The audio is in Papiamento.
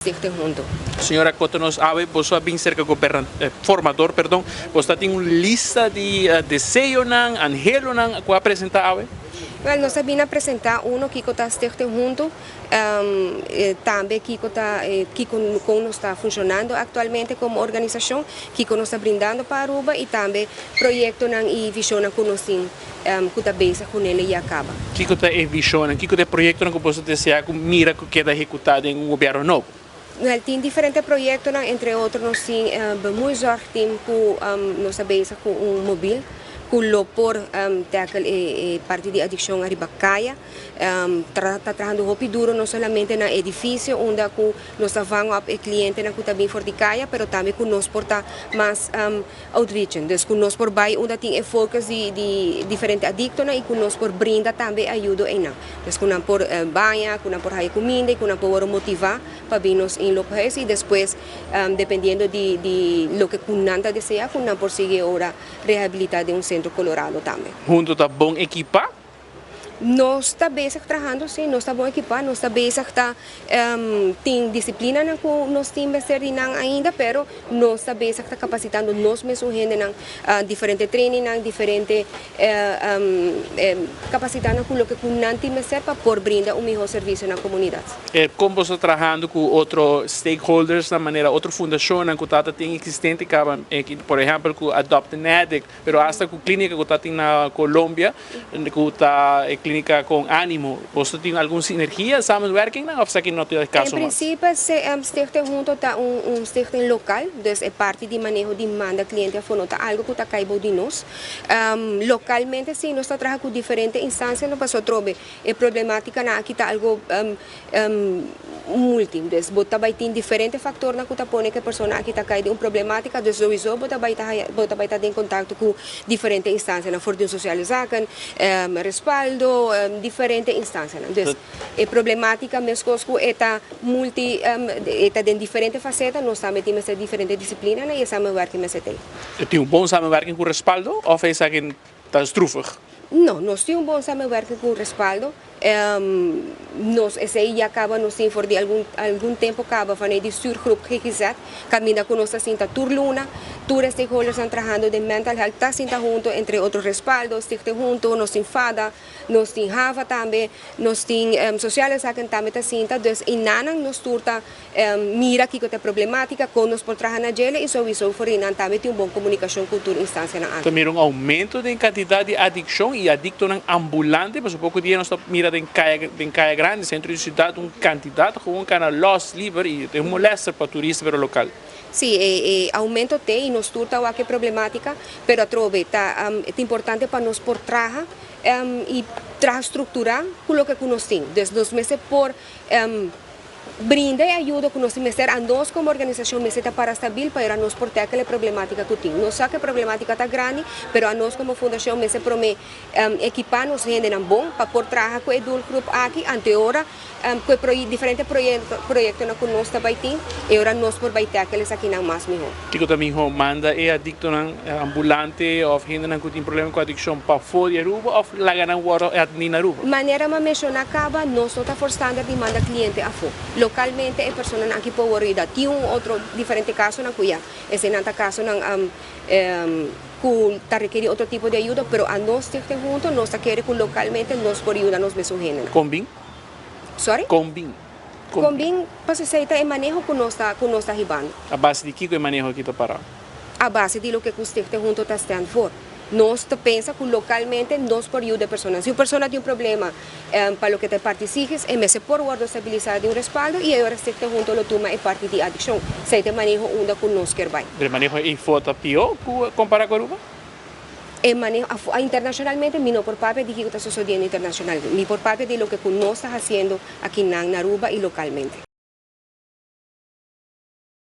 Stichting Hunto. Señora Koto, nos awe boso a bin cerca formador, perdon, boso tin un lista di deseonan, anhelonan cu a presenta awe? Wel, nos a bin a presenta uno kico ta Stichting Hunto, tambe kico ta kico con nos ta funcionando actualmente como organisacion, kico nos ta brindando pa Aruba y tambe proyectonan y visionnan cu nos tin cu ta bezig cu nele ya caba. Kico ta e visionnan, kico ta e proyectonan cu boso desea cu mira cu keda ehecuta den un gobierno nobo? Wel, tin diferente proyectonan, entre otro nos tin bemoeizorgteam cu nos ta bezig cu un mobiel cu lo por tackle e parti di adiccion ariba caya. Ta trahando hopi duro no solamente na edificio unda cu nos ta vang op e clientenan cu ta bin for di caya, pero tambe cu nos por ta mas outreaching. Dus cu nos por bay unda tin e focus di diferente adictonan y cu nos por brinda tambe ayudo einan. Dus cu nan por baña, cu nan por haya cuminda y cu nan por worde motiva pa bin nos inloophuis y despues, dependiendo di loke cu nan ta desea, cu nan por sigui ora rehabilita den un centro Colorado tambe. Hunto ta bon equipa? Nos ta bezig trahando, si, nos ta bon equipa, nos ta bezig ta tin disciplinanan cu nos tin mester di nan ainda, pero nos ta bezig ta capacitando nos mes hendenan, diferente trainingnan, diferente capacitando cu loke cu nan tin mester pa por brinda un miho servicio na comunidad. Con boso ta trahando cu otro stakeholders, na manera otro fundacionnan cu ta tin existente caba, por ehempel cu Adopt an Addict, pero hasta cu clinica cu ta tin na Colombia, cu ta clinica con Animo? Boso tin algun sinergia, samenwerking, of esaki no ta e caso En mas? Principio, Stichting Hunto ta un stichting local, dus e parti di maneho di manda cliente afo no ta algo cu ta cay bou di nos. Localmente, si, nos ta traha cu diferente instancia, no paso trobe e problematicanan aki ta algo multi. Dus bo ta bay tin diferente factornan cu ta pone cu e persona aki ta cay den un problematica, dus sowieso bo ta bay ta den contacto cu diferente instancianan, for di un sociale zaken, Respaldo, diferente instancianan. Dus e problematica, mescos cu e ta multi, e ta den diferente faceta, nos tambe tin mester diferente disciplinanan y e samenwerking mester tin. Tin un bon samenwerking cu Respaldo of esaki ta stroevig? No, nos tin un bon samenwerking cu Respaldo. Nos esey ya caba nos tin for di algun tempo caba van di stuurgroep GGZ, caminda cu nos ta sinta tur luna, tur stakeholders tan trahando den mental health ta sinta hunto, entre otro Respaldo, Stichting Hunto, nos tin FADA, nos tin HAVA tambe, nos tin sociale zaken tambe ta sinta, dus einan nos tur ta mira kico ta e problematica, con nos por traha na djele y sowieso for einan tambe tin un bon comunicacion cu tur instancianan aki. Ta mira un aumento den cantidad di adiccion y adictonan ambulante, pasobra poco dia nos ta mira den caya grandi, centro di ciudad, un cantidad gewoon cana los, liber y ta un molester pa turista pero local. Si, e aumento t'ey y nos tur ta wak e problematica, pero atrobe ta importante pa nos por traha y traha structura cu loke cu nos tin. Dus nos mester por brinda e ayuda cu nos mester, a nos como organisacion mester ta para stabil pa nos por tackle e problematica cu tin. Nos sa cu e problematica ta grandi, pero a nos como fundacion mester prome equipa nos hendenan bon pa por traha cu e doelgroep aki, ante ora cu diferente proyectonan cu nos ta bay tin, y ora nos por bay tackle esakinan mas miho. Kico ta miho, manda e adictonan ambulante of hendenan cu tin problema cu adiccion pafo di Aruba of laga nan wordo atendi na Aruba? Manera mi a menciona caba, nos no ta voorstander di manda cliente afo. Localmente e personanan aki por wordo yuda. Tin un otro diferente casonan cu ya, esey nan ta casonan cu ta requeri otro tipo di ayuda, pero a nos Stichting Hunto, nos ta kere cu localmente nos por yuda nos mes hendenan. Con bin? Sorry? Con bin? Con bin, paso esey ta e maneho cu nos ta hibando. A base di kico e maneho aki ta para? A base di loke cu Stichting Hunto ta stand for. Nos ta pensa cu localmente nos por yuda persona. Si un persona tin un problema pa loke ta parti psichico, e mester por wordo stabilisa den un Respaldo y awor Stichting Hunto lo tuma e parti di adiccion. Esey ta e maneho unda cu nos kier bay. E maneho afo ta pio cu compara cu Aruba? E maneho internacionalmente, mi no por papia di kico ta sucediendo internacionalmente. Mi por papia di loke cu nos ta haciendo aki na Aruba y localmente.